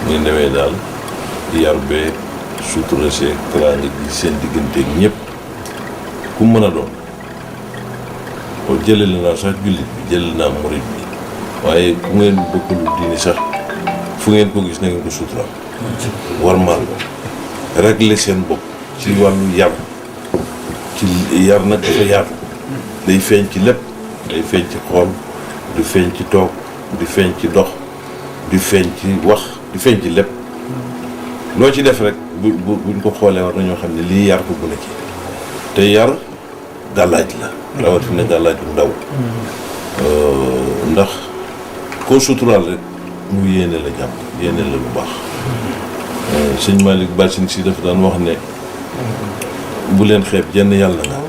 ngeen demee daal yar bee sutura seeg teraanga ji seen digganteeg ñëpp ku mën a doon ko jëlale naa sax jullit bi jëlale naa murit bi waaye ku ngeen bokkul diini sax fu ngeen ko gis na ngeen ko suturaam warmaal ko régler seen bopp ci wàllu yar ci yar nag dafa yaatu day feeñ ci lépp day feeñ ci xool di feeñ ci toog di feeñ ci dox di feeñ ci wax di feeñ ci lépp loo ci def rek buñ ko xoolee war nañoo xam ne lii yar ko bu ne ci te yar gàllaaj la rawatina gàllaaj bu ndaw ndax koo suturaal rek mu yéene la jàmm yéene la lu baax sëñ Malick Bassine si dafa daan wax ne bu leen xeeb jenn yàlla nga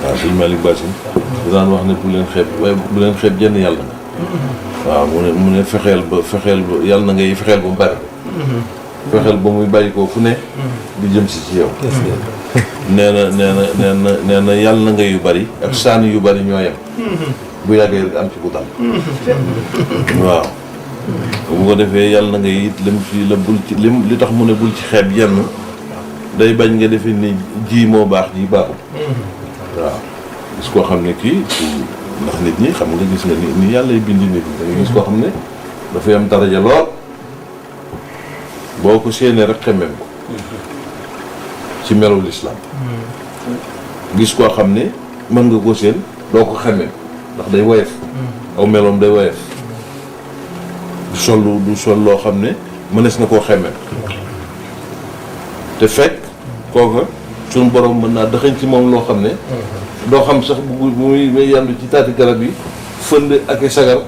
waaw sëñ Malick Bassine dafa daan wax ne bu leen xeeb jenn yàlla nga waaw mu ne fexeel ba yàlla na ngay fexeel ba mu bari fexeel ba muy bàyyi ko fu ne di jëm si ci yow nee na yàlla na nga yu bari ak saani yu bari ñoo yem bu yàggee rek am ci bu dal waaw bu ko defee yàlla na nga it lim ci la bul ci li tax mu ne bul ci xeeb yenn day bañ nga defee ni ji moo baax ji baaxul waaw gis koo xam ne kii ndax nit ñi xam nga gis nga ni yàlla bindi nit ñi da nga gis koo xam ne dafay am daraja lool boo ko séenee rek xemmeem ko ci melaw lislaam gis koo xam ne mën nga ko seen doo ko xemmeem ndax day woyof aw meloom day woyof du sol loo xam ne mënees na koo xemmeem te fekk kooka suñu borom mën naa dëxañ ci moom loo xam ne doo xam sax bu muy yandu ci taati garab yi fënd ak i sagar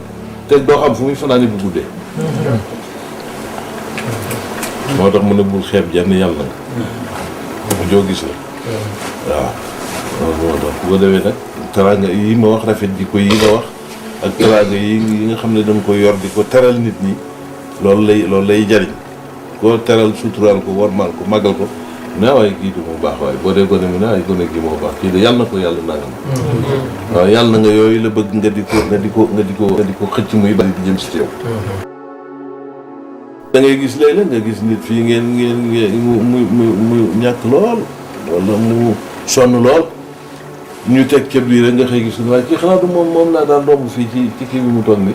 te doo xam fu muy fanaani bu guddee moo tax mu ne bul xeeb jenn yàlla nga joo gis la waaw loolu moo tax bu ko defee nag teraanga yi ma wax rafet jikko yi nga wax ak teraanga yi nga xam ne danga ko yor di ko teral nit ñi loolu lay jariñ koo teral suturaal ko warmaal ko màggal ko ne waaye kii du mu baax waaye boo dee gone mu ne waaye gone gi moo baax kii de yàlla na ko yàlla nangam waaw yàlla na nga yooyu la bëgg nga di ko xëcc muy bari di jëm si yow da ngay gis léeg-léeg nga gis nit fii ngeen mu ñàkk lool wala mu sonn lool ñu teg ca biir rek nga xëy gis waaye kii xanaa du moom laa daan romb fii ci kii bi mu toog ni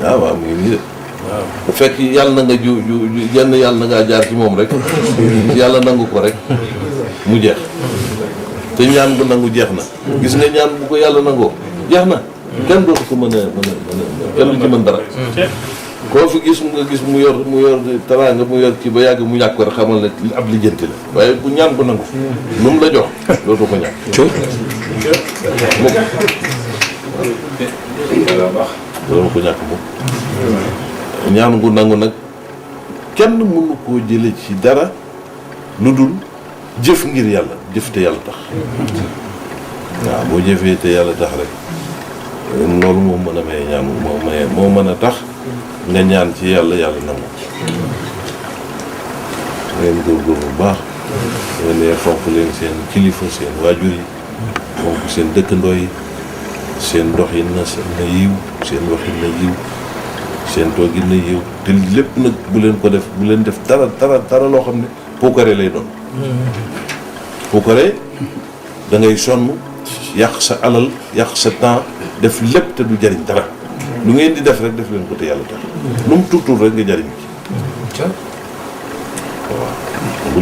waaw mu ngi nii de waaw fekk yàlla na nga jenn yàlla na ngaa jaar ci moom rek yàlla nangu ko rek mu jeex te ñaan bu nangu jeex na gis nga ñaan bu ko yàlla nangoo jeex na kenn dootu ko mën a kenn du ci mën dara koo fi gis nga gis mu yor teraanga mu yor ci ba yàgg mu ñàkk ko rek xamal ne ab lijjanti la waaye bu ñaan bu nangu lu mu la jox dootu ko ñàkk mukk dootu ko ñàkk mukk ñaan gu nangu nag kenn mënu koo jële ci dara lu dul jëf ngir yàlla jëf te yàlla tax waaw boo jëfee te yàlla tax rek loolu moo mën a may ñaan moo mën a tax nga ñaan ci yàlla nangu ngeen góorgóor bu baax ngeen ne fonk leen seen kilifa seen waajur yi fonk seen dëkkandoo yi seen doxin na yiw seen waxin na yiw seen toogin na yiw te lépp nag bu leen def dara loo xam ne puukare lay doon puukare da ngay sonn yàq sa alal yàq sa temps def lépp te du jariñ dara lu ngeen di def rek def leen ko te yàlla tax lu mu tuut rek nga jariñ ci waaw bu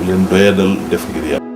leen doyadal def ngir yàlla